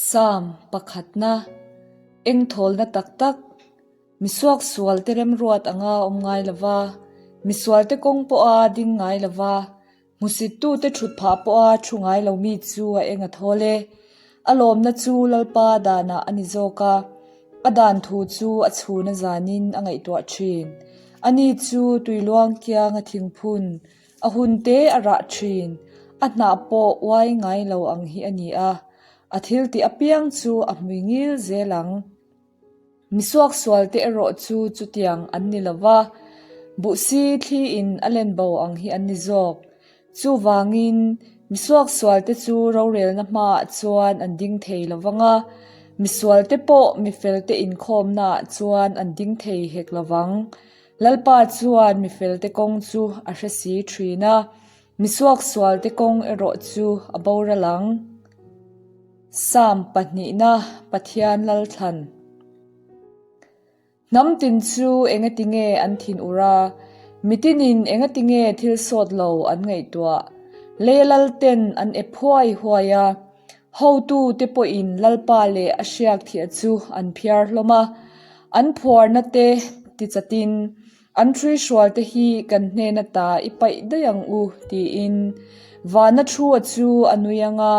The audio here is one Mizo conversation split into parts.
Psalm pakhatna, Engthawlna tak tak, Misuaksualte remruat anga awm ngai lova, misualte kawng pawha ding ngai lova, Hmusittute thut phah pawha thu ngai lo mi chu a eng a thawl e. A lawmna chu Lalpa danah a ni zawk a, a dan thu chu a chhun a zanin a ngaihtuah thin. Ani chu tuiluang kiang a thingphun, a hun te a rah thin, a hnah pawh uai ngai lo ang hi a ni a, a thiltih apiang chu a hmui ngil zel ang. Misuaksualte erawh chu chutiang an ni lo va, buhsi thliin a len bo ang hi an ni zawk. Chuvangin, misuaksualte chu rorelna hmaah chuan an ding thei lo vang a, misualte pawh mifelte inkhawmnaah chuan an ding thei hek lo vang. Lalpa chuan mifelte kawng chu a hre si thin a, misuaksualte kawng erawh chu a boral ang. Psalm pahnihna Pathian Lalthlan Hnam tin chu engati nge an thin ur a, mitinin engati nge thil sawt lo an ngaihtuah? Leia lalten an ep huai huai a, hotu te pawhin Lalpa leh a hriak thiah chu an phiar hlawm a, an phuarna te tichatin An hruihrual te hi kan hnen ata i paih daih ang u, tiin Vana Thua chu a nui ang a,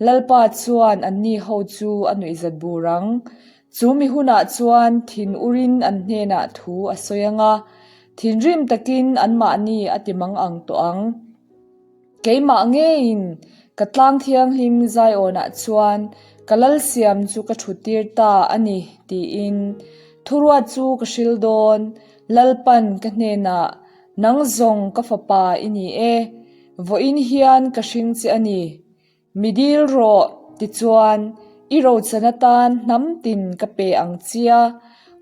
Lalpa chuan anni ho chu a nuihzat bur ang. Chu mi hunah chuan thin urin an hnenah thu a sawi ang a, thinrim takin anmahni a ti mang ang tawh ang. Keimah ngeiin ka tlang thianghlim Zion-ah chuan ka lal siam chu ka thuttir ta a ni, tiin thuruat chu ka hril dawn. Lalpan ka hnenah, Nang zawng ka fapa i ni e, vawiin hian ka hring che a ni. Mi dil rawh, tichuan, i rochan atan hnam tin ka pe ang chia,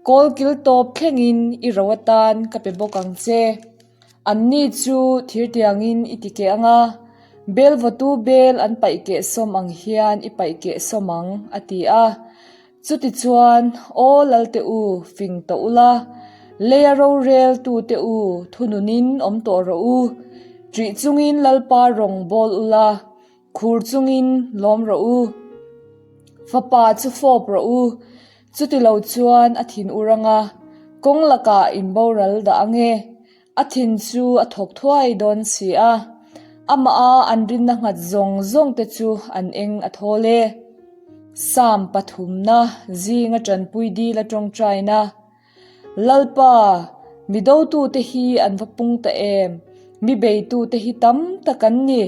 kawl kil tawp thlengin i ro atan ka pe bawk ang che. Anni chu thirtiangin i ti keh ang a, bel vawtu bel an paih keh sawm ang hian i paih keh sawm ang, a ti a. Chutichuan, Aw Lalte u, fing tawh ula, leia rorel tute u, thununin awm tawh rawh u. Ṭih chungin Lalpa rawng bawl ula, khur chungin lawm rawh u. Fapa chu fawp rawh u, chutilo chuan a thin ur anga, kawng lakah in boral dah ange. A thin chu a thawk thuai dawn si a, amah a an rinna nghat zawng zawng te chu an eng a thawl e. Psalm pathumna zinga tanpui dil a tawngtaina, Lalpa, mi dotute hi an va pung ta em, mi beitute hi tam tak an ni,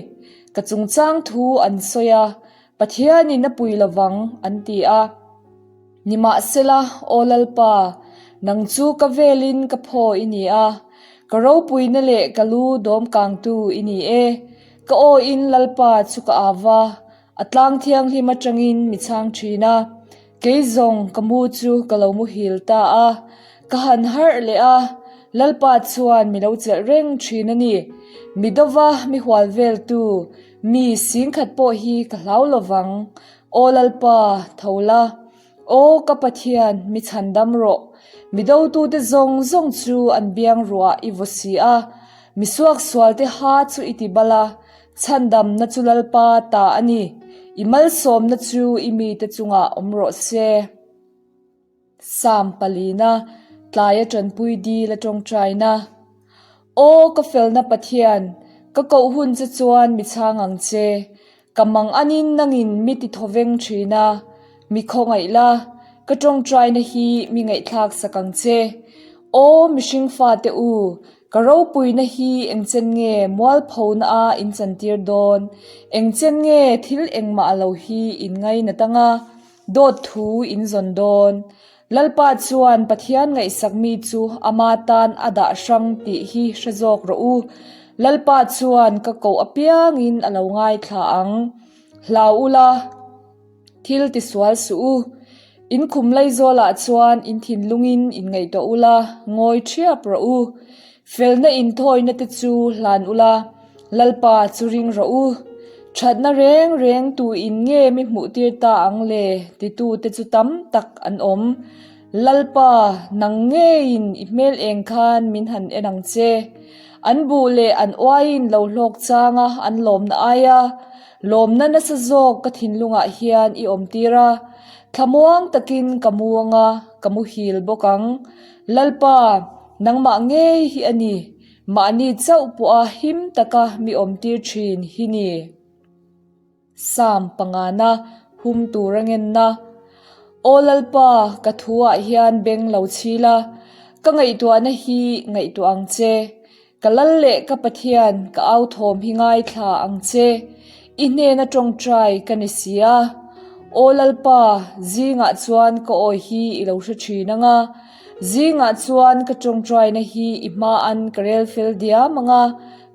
ka chungchang thu an sawi a, Pathianin a pui lovang an ti a. Nimahsela, Aw Lalpa, nang chu ka velin ka phaw i ni a, ka ropuina leh ka lu dawmkangtu i ni e. Ka awin Lalpa chu ka au va, a tlang thianghlim atangin mi chhang thin a. Kei zawng ka mu chu ka lo muhil ta a, ka han harh leh a, Lalpa chuan mi lo chelh reng thin a ni. Mi dova mi hual veltu, mi singkhat pawh hi ka hlau lovang. Aw Lalpa, tho la. Aw ka Pathian, mi chhandam rawh. Mi dotute zawng zawng chu an biang ruah i vaw si a, mi suaksualte ha chu i ti bal a, chhandamna chu Lalpa ta a ni, i malsawmna chu i mite chungah awm rawh se. Psalm palina, Tlaia tanpui dil a tawngtaina. Aw ka felna Pathian, ka koh hun che chuan mi chhang ang che. Ka mang anin nangin mi ti thawveng thin a, mi khawngaih la, ka tawngtaina hi mi ngaihthlak sak ang che. Aw mihring fate u, ka ropuina hi engchen nge mualphona a in chantir dawn? Engchen nge thil engmah lo hi in ngainat anga? Dawt thu in zawn dawn. Lalpa chuan Pathian ngaihsak mi chu ama tan a dah hrang tih hi hre zawk rawh u. Lalpa chuan ka koh apiangin a lo ngaithla ang. Hlau ula, thil tisual suh u. In khum Laizawlah chuan in thinlungin in ngaihtuah ula, ngawi ṭhiap rawh u. Felna inthawina te chu hlan ula, Lalpa chu ring rawh u. Thatna reng reng tu in nge mi hmuh tir ta ang le titu te chu tam tak an awm. Lalpa, nang ngeiin i hmel eng khan min han en ang che. An buh leh an uaiin lo hlawk changa an lawmna aia. Lawmna nasa zawk ka thinlungah hian i awmtir a, thlamuang takin ka mu anga ka muhil bawk ang. Lalpa, nangmah ngei hi a ni, mahni chauh pawha him taka mi awmtir thin hi ni. Sam pangana hum tur a ngenna. Aw Lalpa, ka thuah hian beng lo chhil a, ka ngaihtuahna hi ngaihtuah ang che. Ka lal leh ka Pathian, ka au thawm hi ngaithla ang che. I hnena tawngtai ka ni si a. Aw Lalpa, zingah chuan ka awi hi i lo hre thin ang a. Zingah chuan ka tawngtaina hi i hmaan ka rel fel diam ang a,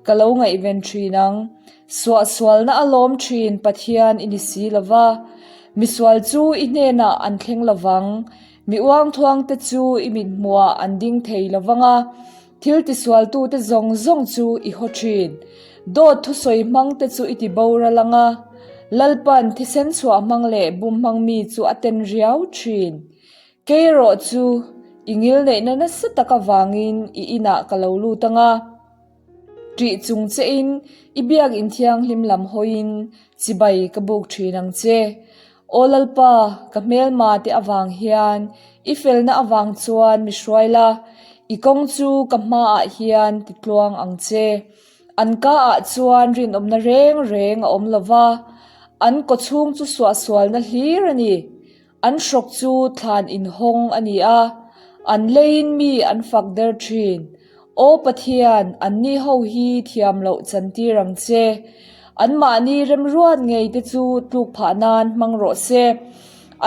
ka lo ngaihven thin ang. Suahsualna a lawm thin Pathian i ni si lo va, misual chu i hnenah an thleng lo vang, mi uangthuangte chu i mithmuhah an ding thei lo vang a, thil tisualtute zawng zawng chu i haw thin. Dawt thusawi hmangte chu i ti boral ang a, Lalpan thisen chhuah hmang leh bum hmang mi chu a ten riau thin. Kei erawh chu i ngilneihna nasa tak avangin i inah ka lo lut ang a. Ṭih chung chein i biakinn thianghlim lam hawiin chibai ka buk ṭhin ang che. Aw Lalpa, ka hmelma te avang hian i felna avang chuan mi hruai la, i kawng chu ka hmaah hian ti tluang ang che. An kaah chuan rinawmna reng reng a awm lo va, an kawchhung chu suahsualna hlir a ni. An hrawk chu thlan inhawng a ni a, an leiin mi an fak der thin. Aw Pathian, anni ho hi thiam loh chantir ang che. Anmahni remruat ngei te chu tluk phah nan hmang rawh se.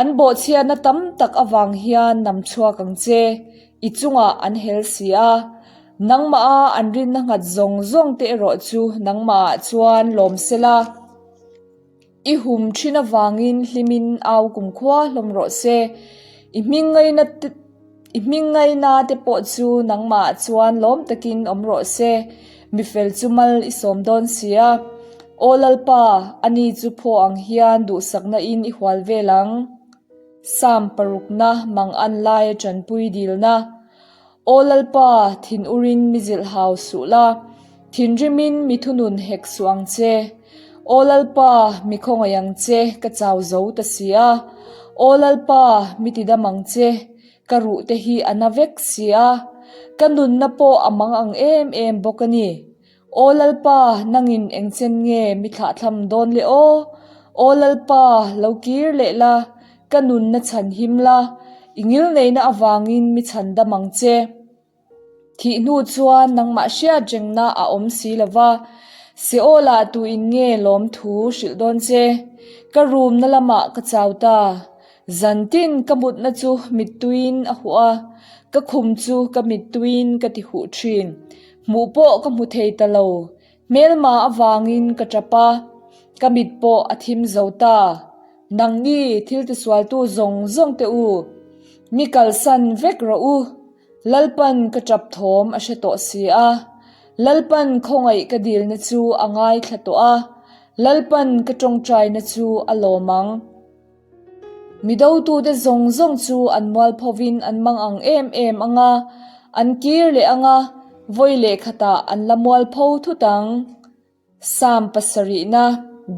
An bawhchhiatna tam tak avang hian nam chhuak ang che, i chungah an hel si a. Nangmaha an rinna nghat zawng zawng te erawh chu nangmahah chuan lawm sela. I hum thin avangin hlimin au kumkhua hlawm rawh se. I hming ngaina te I hming ngaina te pawh chu nangmah chuan lawm takin awm rawh se. Mi fel chu mal i sawm dawn si a. Aw Lalpa, ani chu phaw ang hian duhsakna in i hual vel ang. Sam parukna mang an laia tanpui dilna. Aw Lalpa, thin urin mi zilh hau suh la, thinrimin mi thunun hek suh ang che. Aw Lalpa, mi khawngaih ang che, ka chau zo ta si a. Aw Lalpa, mi tidam ang che, ka ruh te hi a na vek si a. Ka nunna pawh a mang ang em em bawk a ni. Aw Lalpa, nangin engchen nge mi thlahthlam dawn le aw? Aw Lalpa, lo kir leh la, ka nunna chhan him la, i ngilneihna avangin mi chhan dam ang che. Thih hnu chuan nangmah hriat rengna a awm si lo va, Seolah tuin nge lawmthu hrilh dawn che? Ka rumna lamah ka chau ta. Zantin ka mutna chu mittuiin a huh a, ka khum chu ka mittuiin ka ti huh thin. Hmuh pawh ka hmu thei ta lo. Hmelma avangin ka tap a, ka mit pawh a thim zo ta. Nangni thil tisualtu zawng zawng te u, mi kalsan vek rawh u. Lalpan ka tap thawm a hre tawh si a. Lalpan khawngaih ka dilna chu a ngaithla tawh a, Lalpan ka tawngtaina chu a lawm ang. Mi dotute zawng zawng chu an mualphovin an mang ang em em ang a, an kir leh ang a, vawi leh khatah an la mualpho thut ang. Sam pasarihna,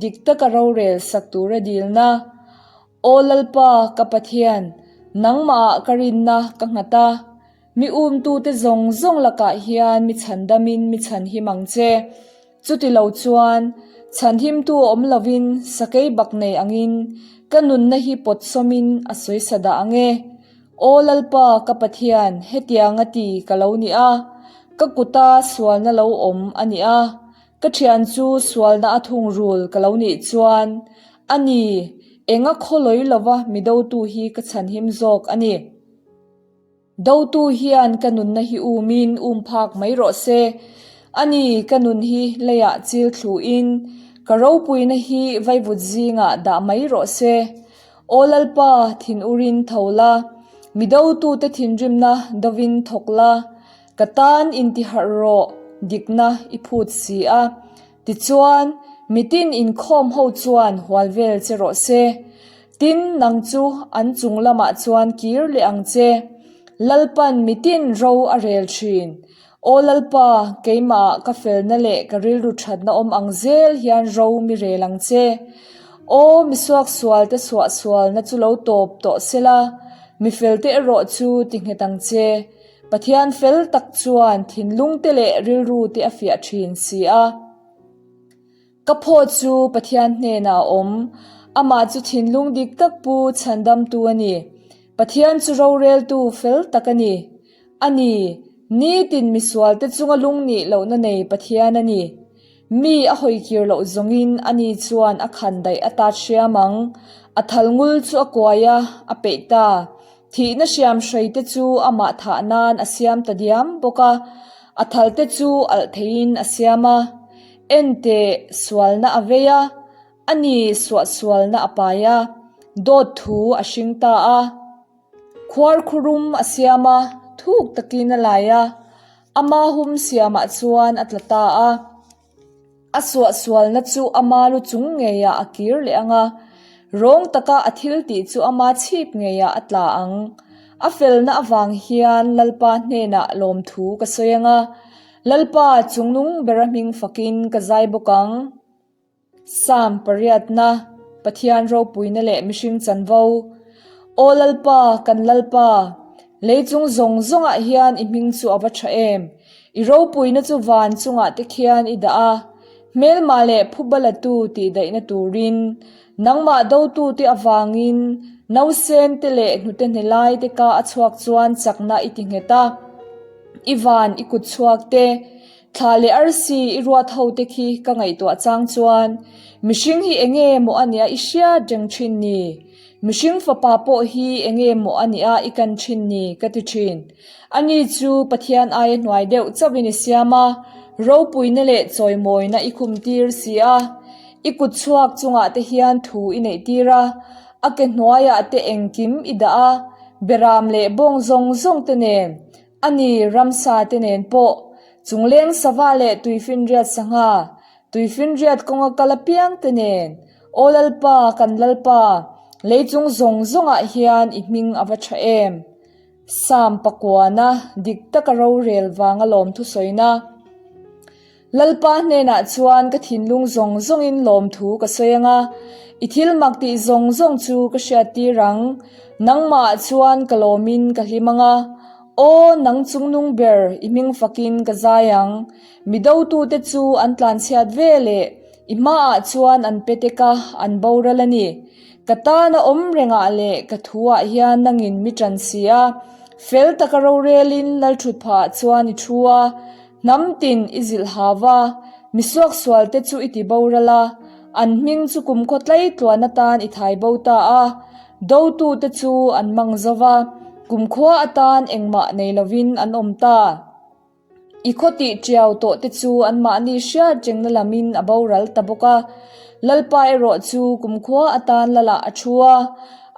dik taka rorel sak tura dilna. Aw Lalpa, ka Pathian, nangmahah ka rinna ka nghat a, mi umtute zawng zawng lakah hian mi chhandamin mi chhanhim ang che. Chuti lo chuan, chhanhimtu awm lovin sakei bak nei angin ka nunna hi pawt sawmin a sawisa dah ang e. Aw Lalpa ka Pathian, hetianga ti ka lo ni a, ka kuta sualna lo awm a ni a, ka thian chu sualna a thungrul ka lo nih chuan, a ni, enga khawlawi lova mi dotu hi ka chhanhim zawk a ni. Dotu hian ka nunna hi umin um phak mai rawh se. A ni, ka nun hi leiah chil thluin, ka ropuina hi vaivut zingah dah mai rawh se. Aw Lalpa, thin urin tho la, mi dotute thinrimna dovin thawk la, ka tan intiharh rawh, dikna i phut si a. Tichuan, mitin inkhawm ho chuan hual vel che rawh se. Tin, nang chu an chung lamah chuan kir leh ang che. Lalpan mitin ro a rel thin. Aw Lalpa, keimahah ka felna leh ka rilru thatna awm ang zel hian ro mi rel ang che. Aw, mi suaksualte suahsualna chu lo tawp tawh sela, mi felte erawh chu ti nghet ang che. Pathian fel tak chuan thinlungte leh rilrute a fiah thin si a. Ka phaw chu Pathian hnenah a awm. Amah chu thinlung dik tak pu chhandamtu a ni. Pathian chu roreltu fel tak a ni. A ni, nitin misualte chunga lung nih lohna nei Pathian a ni. Mi a hawikir loh zawngin ani chuan a khan daih a tat hriam ang. A thal ngul chu a kuai a, a peih ta. Thihna hriam hreite chu amah thah nan a siam ta diam bawk a, a thalte chu alh theihin a siam a. Enteh, sualna a vei a, a ni suahsualna a pai a, dawt thu a hring ta a. Khuarkhurum a siam a, thuk takin a lai a, ama hum siamah chuan a tla ta a. A suahsualna chu ama lu chung ngeiah a kir leh ang a, rawng taka a thil tih chu ama chhip ngeiah a tla ang. A felna avang hian Lalpa hnenah lawmthu ka sawi ang a, Lalpa chungnung bera hming fakin ka zai bawk ang. Psalm pariatna, Pathian ropuina leh mihring chanvo. Aw Lalpa, kan Lalpa, lei chung zawng zawngah hian i hming chu a va tha em! I ropuina chu van chungah te khian i dah a, hmelma leh phuba latu tih daihna turin, nangmah dotute avangin nausen te leh hnute hne lai te ka a chhuak chuan chakna i ti nghet a, i van i kut chhuak te, Thla leh arsi i ruat ho te khi ka ngaihtuah chang chuan mihring hi enge maw a nia i hriat reng thin ni? Mihring fapa pawh hi enge maw a nia i kan thin ni? ka ti thin. Ani chu Pathian aia hnuai deuh chauhin i siam a, ropuina leh chawimawina i khum tir si a. I kut chhuak chungah te hian thu i neih tir a, a ke hnuaiah te engkim i dah a, beram leh bawng zawng zawng te nen A ni, ramsa te nen pawh, chungleng sava leh tuifinriat sangha, tuifinriat kawnga kal apiang te nen, Aw Lalpa, kan Lalpa, lei chung zawng zawngah hian i hming a va tha em? Psalm pakuana dik taka rorel vanga lawmthu sawina. Lalpa hnenah chuan ka thinlung zawng zawngin lawmthu ka sawi ang a, i thil mak tih zawng zawng chu ka hriattir ang. Nangmahah chuan ka lawmin ka hlim ang a, Aw, nang chungnung ber, i hming fakin ka zai ang. Mi dotute chu an tlanchhiat ve leh i hmaah chuan an pe tek a, an boral a ni. Ka tana awm rengah leh ka thuah hian nangin mi ṭan si a, fel taka rorelin Lalṭhutphahah chuan i thu a, Hnam tin i zilh hau va, mi suaksualte chu i ti boral a, an hming chu kumkhaw tlei tluan atan i thai bo ta a, dotute chu an mang zo va, kumkhua atan engmah nei lovin an awm ta. I khaw tih tiau tawhte chu anmahni hriat rengna lamin a boral ta bawk a, Lalpa erawh chu kumkhua atan lalah a thu a,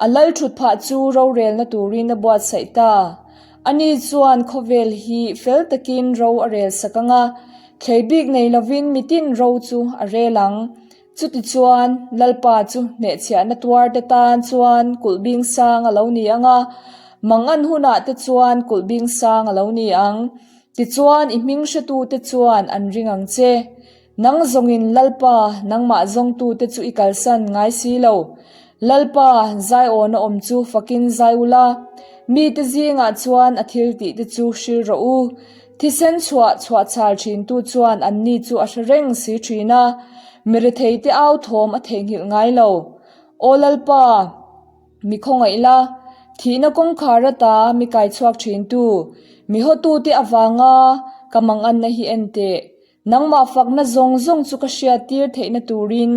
a lal thut phah chu rorelna turin a buatsaih ta. Ani chuan khawvel hi fel takin ro a rel sak ang a, thlei bik nei lovin mitin ro chu a rel ang. Chutichuan, Lalpa chu hnehchhiahna tuarte tan chuan kulh bing sang a lo ni ang a, mangan hunah te chuan kulh bing sang a lo ni ang. Tichuan, i hming hretute chuan an ring ang che. Nang zawngin Lalpa, nangmah zawngtute chu i kalsan ngai si lo. Lalpa, zaiawna awm chu fakin zai ula, mite zingah chuan a thil tihte chu hril rawh u. Thisen chhuah chhuahchhal thintu chuan anni chu a hre reng si thin a, mi retheite au thawm a theihnghilh ngai lo. Aw Lalpa, mi khawngaih la, thihna kawngkhar ata mi kaichhuak thintu, mi hawtute avanga ka manganna hi en teh. Nangmah fakna zawng zawng chu ka hriattir theihna turin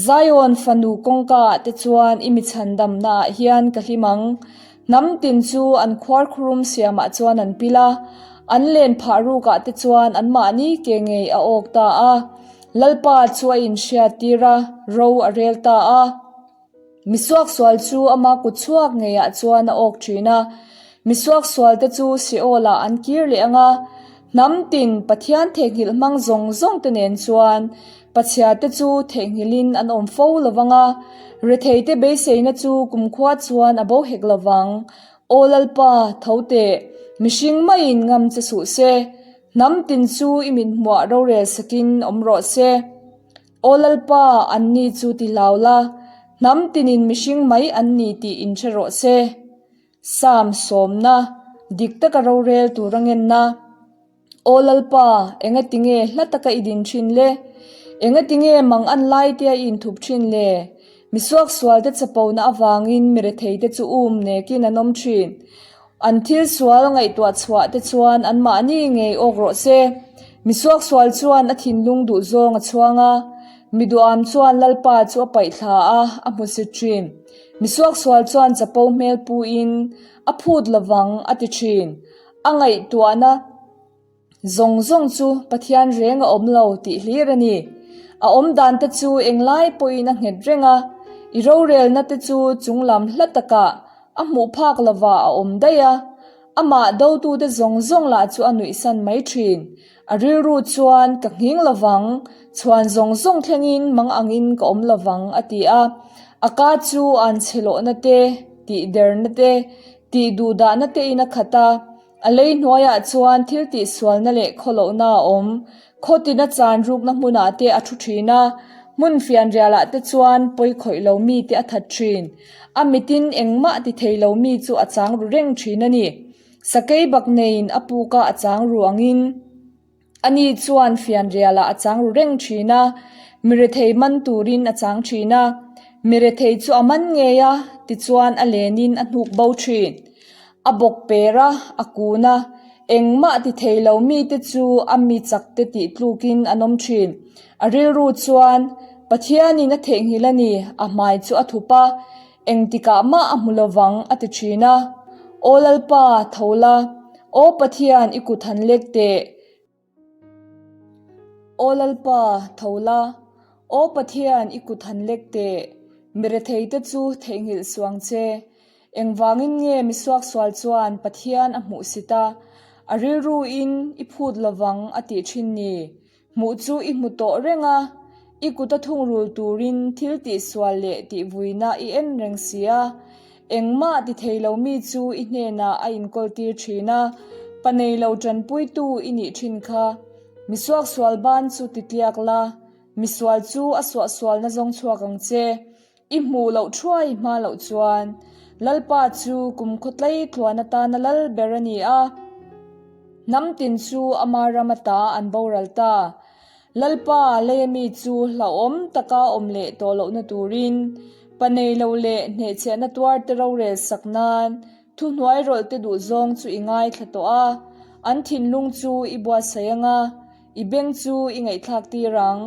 Zion fanu kawngkaah te chuan i mi chhandamnaah hian ka hlim ang. Hnam tin chu an khuarkhurum siamah chuan an pil a, an len phah rukah te chuan anmahni ke ngei a awk ta a. Lalpa chu a inhriattir a, ro a rel ta a. Mi suaksual chu ama kut chhuak ngeiah chuan a awk thin a, mi suaksualte chu Seol-ah an kir leh ang a, hnam tin Pathian theihnghilh hmang zawng zawng te nen chuan Pathiate chu theihnghilhin an awm fo lo vang a, retheite beiseina chu kumkhua chuan a bo hek lo vang. Aw Lalpa, tho teh, mihring maiin ngam che suh se. Hnam tin chu i mithmuah rorel sakin awm rawh se. Aw Lalpa, anni chu ti hlau la, hnam tinin mihring mai an ni tih inhre rawh se. Psalm sawmna, dik taka rorel tur a ngenna. Aw Lalpa, engatinge hla taka i din thin le? Engatinge mang an lai tia i inthup thin le? Mi suaksualte chapona avangin mi retheite chu um nekin an awm thin. An thil sual ngaihtuah chhuah te chuan anmahni ngei awk rawh se. Mi suaksual chuan a thinlung duh zawng a chhuang a, mi duham chuan Lalpa chu a paih thla a, a hmu si thin. Mi suaksual chuan chapo hmel puin a phut lovang a ti thin. A ngaihtuahna zawng zawng chu Pathian reng a awm lo tih hlir a ni. A awm dan te chu englai pawhin a nghet reng a, i rorelna te chu chunglam hla takah a hmuh phak lovah a awm daih a. Amah dotute zawng zawng lah chu a nuihsan mai thin. A rilru chuan ka nghing lovang, chhuan zawng zawng thlengin mang angin ka awm lovang a ti a. A ka chu an chhe lawhna te, tihderna te, Tih duhdahna te in a khat a, a lei hnuaiah chuan thil tihsualna leh khawlohna a awm. Khawtina chan rukna hmunah te a thu thin a, hmun fianrialah te chuan pawi khawih lo mi te a that thin. A mitin engmah ti thei lo mi chu a chang ru reng thin a ni. Sakei bak neiin a puk a a chang ru angin. Ani chuan fianrialah a chang ru reng thin a, mirethei man turin a chang thin a. Mirethei chu a man ngei a, tichuan a lenin a hnuk bo thin. A bawk per a, a kun a, engmah ti thei lo mite chu a mi chakte tih tlukin an awm thin. A rilru chuan, Pathianin a theihnghilh a ni, a hmai chu a thup a, Engtikah mah a hmu lovang a ti thin a. Aw Lalpa, tho la. Aw Pathian, i kut han lek teh. Aw Lalpa, tho la. Aw Pathian, i kut han lek teh. Mi retheite chu theihnghilh suang che. Engvangin nge mi suaksual chuan Pathian a hmuhsit a, a rilruin i phut lovang a tih thin ni? Hmuh chu i hmu tawh reng a, i kut a thungrul turin thil tihsual leh tihvuina i en reng si a. Engmah ti thei lo mi chu i hnenah a inkawl tir thin a, pa nei lo tanpuitu i nih thin kha. Mi suaksual ban chu ti tliak la, misual chu a suahsualna zawng chhuak ang che. I hmuh loh thuai hma loh chuan Lalpa chu kum khawtlei tluan atana lal ber a ni a, hnam tin chu ama ram ata an boral ta. Lalpa leia mi chu hlauhawm taka awm leh tawh lohna turin, pa nei lo leh hnehchhiahna tuarte rorel sak nan thuhnuai rawlhte duhzawng chu i ngaithla tawh a, an thinlung chu i buatsaih ang a, i beng chu i ngaihthlak tir ang.